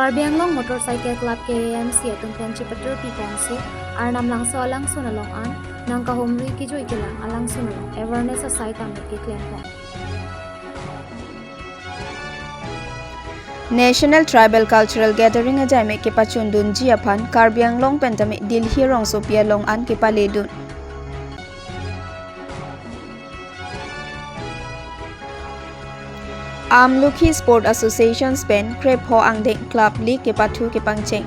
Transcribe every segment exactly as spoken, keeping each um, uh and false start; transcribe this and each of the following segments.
Karbi Anglong Motorcycle Club, K A M C atum pen chepatur piponsi Arnam Langso alangsun along an nangkahumri kejui kelang alangsun along awareness asai tame keklem pon. National Tribal Cultural Gathering ajaime kepachundunji aphan Karbi Anglong pen tame Delhi rongsopi along an kepaledun. Amlukhi Sport Associations pen krepho angdeng Club League kepathu kepangcheng.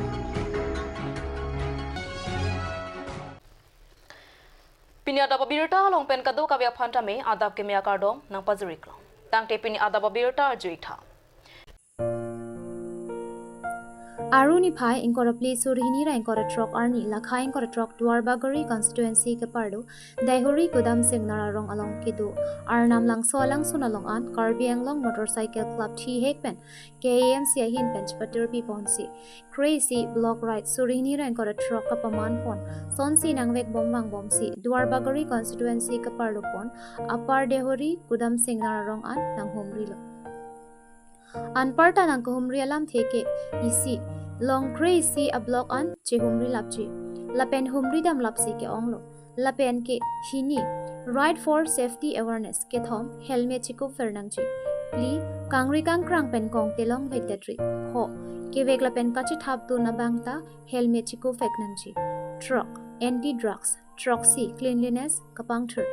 Pini adap abirta along pen kadokave aphan tame adap keme akardom nangpajiriklo. Tangte pini adap abirta arjuitha. Aru niphai ingkoi ra phli suri hini ra ingkoi ra throk arni, lakha ingkoi ra throk, Duarbagori constituency keparlo Daihuri Kudam Singnar arong along kedo Arnam Langso alangsun along an Karbi Anglong Motorcycle Club thihek pen K A M C ahin pen chepatur piponsi kre-isi block ride suri hini ra ingkoi ra throk kapaman pon, sonsi nangvek bom vangbomsi Duarbagori constituency keparlo pon Upper Daihuri Kudam Singnar arong an nanghumrilo. Anparta nangkahumri alamthe ke isi, long kre-isi ablock an chehumri lapji. Lapen humri dam lapsi ke-onglo. Lapen ke hini, ride for safety awareness. Kethom, helmet chekup pher nangji. Phli, kangri kangkrang pen kongte longvekdetri. Pho, kevek lapen kachethapdun abang ta helmet chekup pher nangji. Throk, anti drugs. Throksi, cleanliness kapangthur.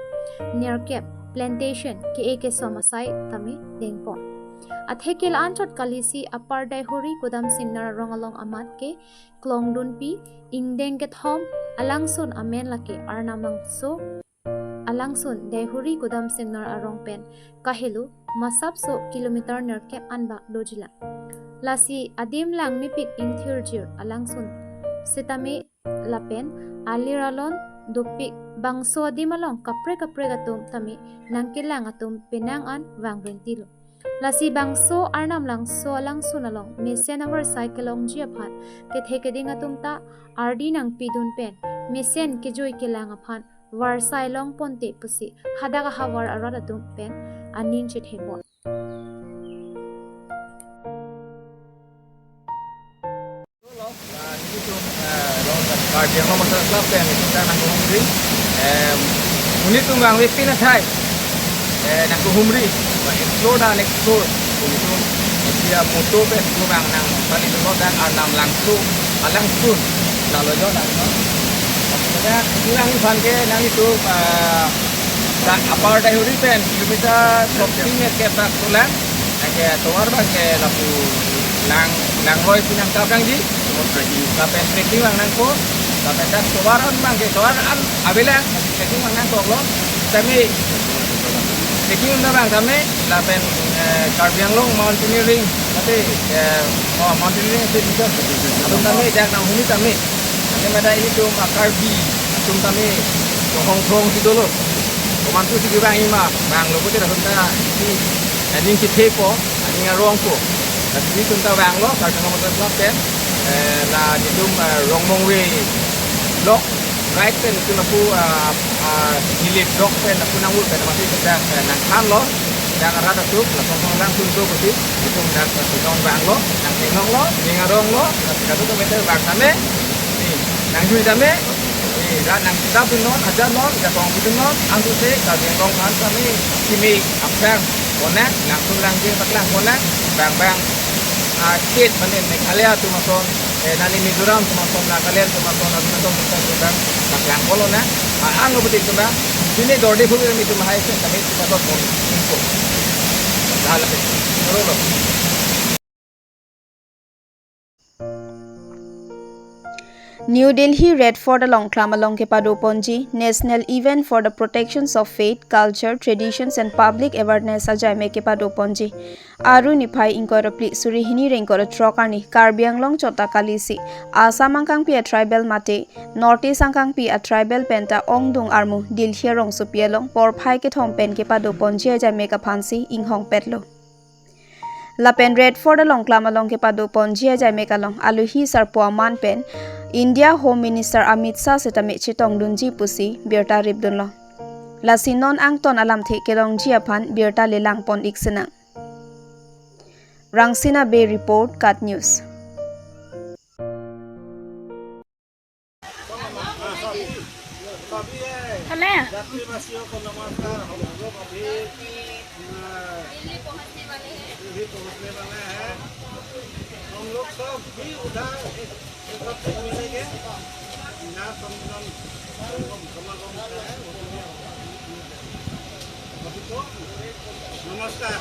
Nerkep, plantation, ke-e kesom asai tame dengpon. Atheke la-anchot kalisi Upper Daihuri Kudam Singnar arong along amat keklongdunpi, ingdeng kethom alangsun amen lake Arnam Langso alangsun Daihuri Kudam Singnar arong pen kahelo masapso kilometer nerkep anbak dojilang. Lasi adim lang mepik ingthirjir alangsun sitame lapen alir alon dopik bangso adim along kaprek kaprek atum tame nangkelang atum penang an vangrentilo. Lasi bangso Arnam Langso alangsun along mesen avarsai kelongji aphan kethe keding atum ta ardi nangpidun pen mesen kejui kelang aphan varsai longponte pusi hadak ahavar arat atum pen aning chethepon. Nelitum, eh, Karbi Anglong Motorcycle Club pen nelitum ta nangkahumri, eh, monit atum vangvepin athai, eh, nangkahumri, ba explore dan explore. Nelitum, eh, dia moto pen nelitum vang nangpalidunlo dak Arnam Langso alangsun, lalo jo dak, no? Dak, nelitum aphan ke, nanglitum, eh, dak Upper Daihuri pen kilometer thirteen ke tak tulang. Anke tovar abang ke lapu lang, langroi pen nangkap nangji. Lapen trekking abang nangpo. Lapen dak tovar an abang ke tovar an avelang, trekking abang nangkoklo. Tame trekking abang tame lapen, eh, Karbi Anglong mountaineering, mate, eh, oh, mountaineering station. Atum tame dak nanghumri tame. Ante mada ilitum a-Karbi atum tame hong thong si dolo. Komantu si kevang ima, vanglo pute atum ta si aning chithepo, aning arongpo. Lasi nelitum ta vanglo, Karbi Anglong Motorcycle Club pen, eh, la nelitum, eh, Rongmongve block ride pen nelitum lapu, ah, ah, Nilip block pen lapu nangvur pen mati nelitum ta, eh, nangthanlo. Dak arat atum, lapu alangsun do pute, nelitum dak, eh, nangvanglo, nangchenglonglo, ning aronglo, lasi kadokave ta vang tame, ni, nangjui tame, ni, rat nangchedapdunnon, ajatnon, japong pidunnon, angtuse Karbi Anglong aphan tame, kimi aphrang, konat, langsun langjeng paklang konat, bang bang, ah, state mane Meghalaya atum ason, eh, nani Mizoram atum ason, Nagaland atum ason, Arunachal atum ason, atum bang, paklang kolonat, ah, ang lo pute atum bang, pini dorde phu nelitum hai se, tame atum ason pon, info. Hala pe, lo lo. New Delhi Red Fort along klam along kepadoponji National Event for the Protections of Faith, Culture, Traditions and Public Awareness ajaime kepadoponji. Aru niphai ingkoi ra phli suri hini ra ingkoi ra throk arni Karbi Anglong chot ta kalisi Assam angkangpi a-tribal mate North East angkangpi a-tribal pen ta ongdung armu Delhi rongsopi along porphai kethom pen kepadoponji ajaime aphansi inghongpetlo. Lapen Red Fort along klam along kepadoponji ajaime along alohi sarpo aman pen India Home Minister Amit Shah setame chetongdunji pusi birta ripdunlo. Lasi non angton alamthe kelongji aphan birta lelangpon-ik sinang. Rangsina Bey report, KAT News. सभी है। थले। यात्रीवासियों को नमस्कार। हम लोग अभी, अ, दिल्ली पहुंचने वाले हैं। दिल्ली पहुंचने वाले हैं। हम लोग सब भी उधर एक, एक वक्त मिलेंगे। यहाँ संगम, संगम, समागम है, वो भी है। अभी तो नमस्कार।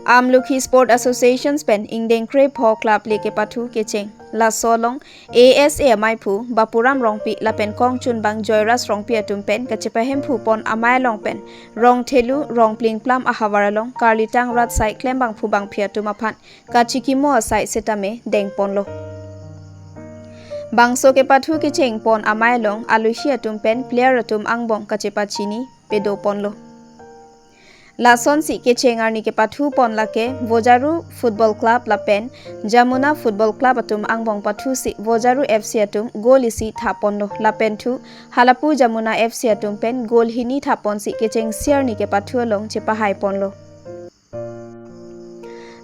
Amlokhi Sport Association pen ingdeng krepho club le kepathu kecheng. Laso along A S A amaiphu Bapuram Rongpi lapen kongchunbang Joyras Rongpi atum pen kachepahemphu pon amei along pen Rongthelu Rongplingplam ahavar along karlitang rat sai klembangphu bangphi atum aphan kachikimo asai setame dengponlo. Bangso kepathu kecheng pon amei along aluhi atum pen player atum angbong kachepachini pedoponlo. Lasonsi kecheng arni kepathu pon lake Vojaru Football Club lapen Jamuna Football Club atum angbong pathusi Vojaru F C atum goal isi thaponlo lapen thu halapu Jamuna F C atum pen goal hini thaponsi kechengsi arni kepathu along chepahaiponlo.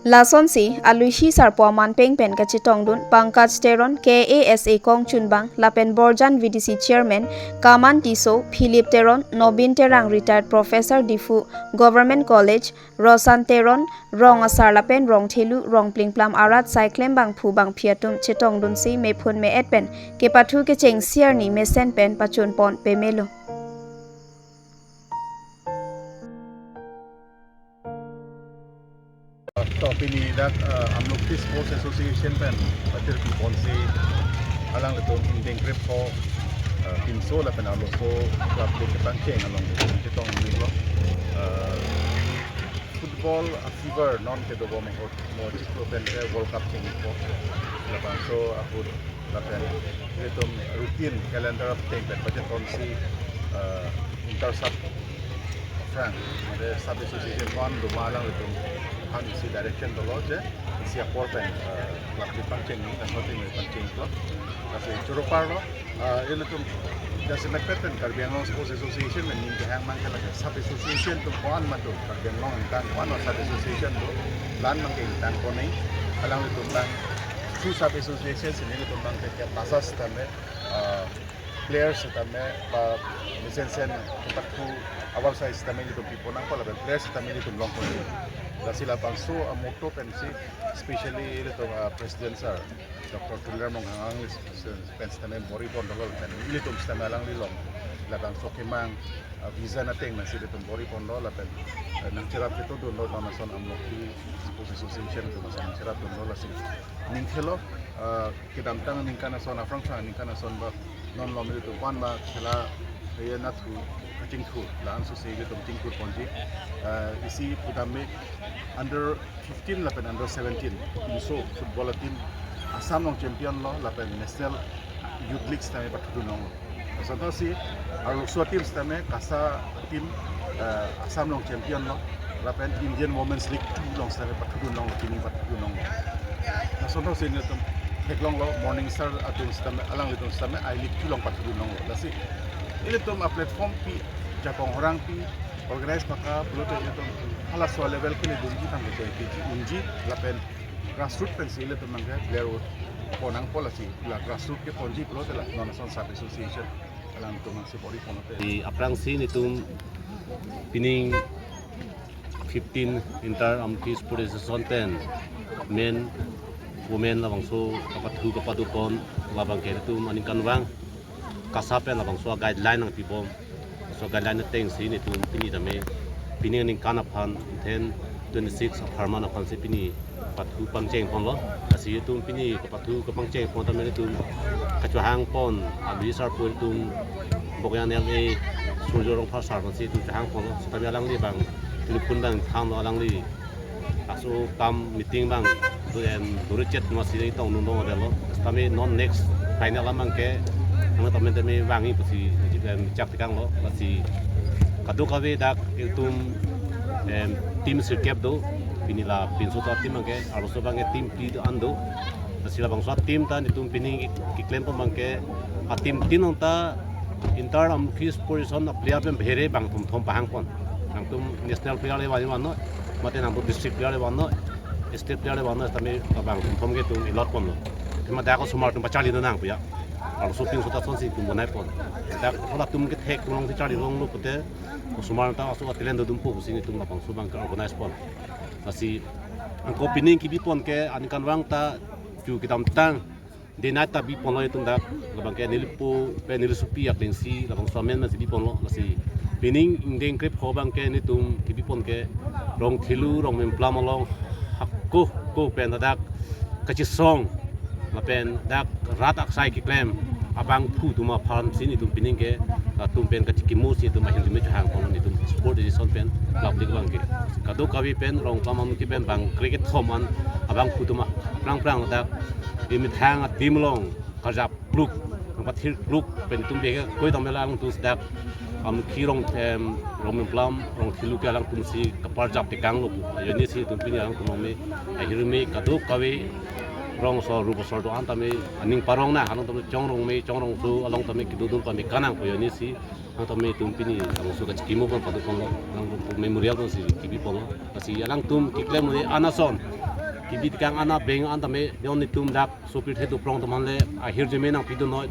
Lasonsi aluhi sarpo aman pengpen kachetongdun Pankaj Teron, K A S A kongchunbang, lapen Borjan V D C chairman Kaman Tisso, Philip Teron, Nobin Terang, retired professor, Diphu Government College, Roshan Teron, rong asar lapen Rongthelu Rongplingplam arat sai klembangphu bangphi atum chetongdunsi mephun me-et pen kepathu kechengsi arni mesen pen pachunpon pemelo. To pini dak, eh, Amlokhi Sports Association pen patir pi ponsi alanglitum ingdeng krepho, eh, pinso lapen arloso club le kepangcheng along chetongdunlo. Eh, football a fever non kedobom ahut mo chiklo pen ke World Cup chengpo. Labangso ahut lapen ilitum routine calendar ateng pen pachetonsi, eh, inter sub aphrang, mane sub association ko-an doma alanglitum aphan isi direction dolo je isi apor pen, eh, club kepangcheng ni, nangkot ni pangchengpo. Lasi choro parlo, eh, ilitum jasemet pen Karbi Anglong Sports Association pen ning kehang abang ke lake sub association atum ko-an ma do, Karbi Anglong angtan ko-an ma sub association do, la-an abang ke ingtang konei, alanglitum abang through sub association si nelitum abang ke, ke pasas tame, ah, players tame ba mesen sen kepathu awar sai sitame ilitum piponangpo lapen players sitame ilitum longpo. Lasi labangso a-motto pensi specially ilitum, ah, president sir Doctor Tuliram Ronghang alangli pen sitame bor-i pon dolo lapen ilitum sitame alangli along labangso kemang, ah, vision ateng nangsi ilitum bor-i ponlo lapen, eh, nangcherap keto dunlo, non ason Amlokhi Sports Association atum ason nangcherap dunlo lasi ning khelo, ah, kedamtang aningkan ason, aphrang phrang aningkan ason ba non lom ilitum ko-an ma khela, eh, nathu kachingthur, la-an susi ilitum chingthur ponji. Eh, isi pudam me under fifteen lapen under seventeen pinso football team Assam along champion lo lapen National Youth League sitame pathudun longlo. Asonthotsi arloso team sitame KASA team, eh, Assam along champion lo lapen Indian Women's League two along sitame pathudun longlo, pini pathudun longlo. Asonthotsi nelitum theklonglo, Morning Star atum sitame, alanglitum sitame I-League two along pathudun longlo. Lasi ilitum a-platform pi, jakong horang pi, organize maka pulote ilitum halaso level ke ledunji tang ke keji unji lapen grassroot pensi ilitum abang ke player ponangpo lasi la grassroot keponji pulote la non ason sub association alangtum abangsi bor-i ponlote. Di aphrangsi nelitum pining fifteen Inter Amlokhi Sports Association pen men, women labangso kapathu kapadu pon labang ke nelitum aningkanvang KASA pen labangso guideline nangpibom. So guideline atengsi nelitum pini tame pining aningkan aphan ten twenty-six apharman aphansi pini pathu pangcheng ponlo. Lasi nelitum pini kapathu kapangcheng pon tame nelitum kachohang pon aluhi sarpo nelitum Bokajan L A Surjya Rongphar sir aphansi nelitum chohang ponlo. Sitame alangli abang telephone abang thanlo, alangli laso kam meeting abang do em duri chet ma si tongdun longdetlo. Sitame non next final abang ke nang tame tame vangji pusi, em, chak tekanglo. Lasi kadokave dak ilitum, em, team sirkep do, pini la pinso ta team abang ke, arloso abang ke team phli do-an do. Lasi labangso team ta nelitum pini keklem pon abang ke, a-team tin along ta Inter Amlokhi Sports Association a-player pen bhere bang thomthom pahang pon. Nangtum national player le van vannon, mate nangtum district player le vannon, State player le bang na tame abang thom ke itum allot ponlo. Tema dak osomar atum pacharli nang puya. Arloso pinso ta sonsi itum bonai pon. Dak holatum kethek atum alongsi charli longlo pute osomar ta aso talent dodun po pusi itum labangso abang ke organize pon. Lasi ako pining kebi pon ke aningkanvang ta chu kedamtang day night ta bi ponlo itum dak, labang ke nelipo pen nelisopi aklengsi labangso amen amen si bi ponlo. Lasi pining ingdeng krepho abang ke netum kebi pon ke Rongthelu Rongmemplam along hako ko pen dak kachesong lapen dak rat aksai keklem abangphu atum aphan si netum pining ke latum pen kachikimo si itum ahirjume chehang pon netum sport association pen public abang ke. Kadokave pen Rongmemplam amuki pen bang cricket thom an abangphu atum aphrang phrang dak emethang adim along karjap kluk, pathir kluk pen itum bihek koi dam la alangtum dak amuki Rong, em, Rongmemplam Rongthelu ke alangtum si kaparjap tekanglo pu ajoine si itum pini alangtum me ahirjume kadokave rongso rubosor do-an tame aning parong na alangtum chongrong me chongrongso along tame kedodun pame kanang pu ajoine si alangtum me itum pini alangso kachikimo pon padu ponlo, alangtum memorial pon si kebi ponlo. Lasi alangtum keklem un-e an ason kebi tekang an abeng an tame yon itum dak sopirthe doprong atum aphan le ahirjume nangpidun noi.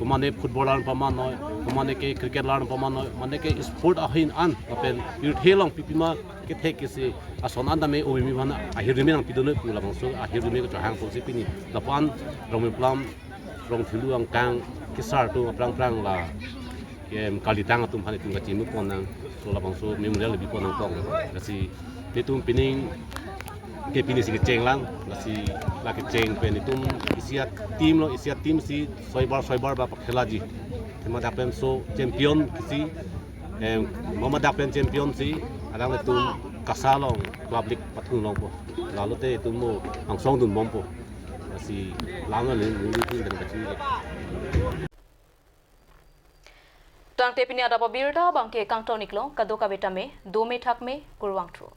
Komane footballer paman noi, komane ke cricketer paman noi, mane ke sport ahin an lapen pirthe along pipima kethek kesi ason an tame oimi aphan ahirjume nangpidun noi pu labangso ahirjume kachehang ponsi pini lapu-an Rongmemplam Rongthelu angkang kesar atum aphrang phrang la kem kalitang atum aphan itum kachimuk pon nang, so labangso memorial bi pon nangkok. Lasi netum pining ke pini si kecheng lang, lasi la kecheng pen itum isi a-team lo, isi a-team si soibar soibar ba pakhelaji. Tema dak pen so champion kesi, em, mama dak pen champion si alanglitum KASA along club league pathun longpo. Lalote itum mo angsong dunbompo. Lasi lang le nuli tin dan kachimuk. Tangte pini adap abirta abang ke kangton-iklo, kadokave tame dome thakme, kurvangthu.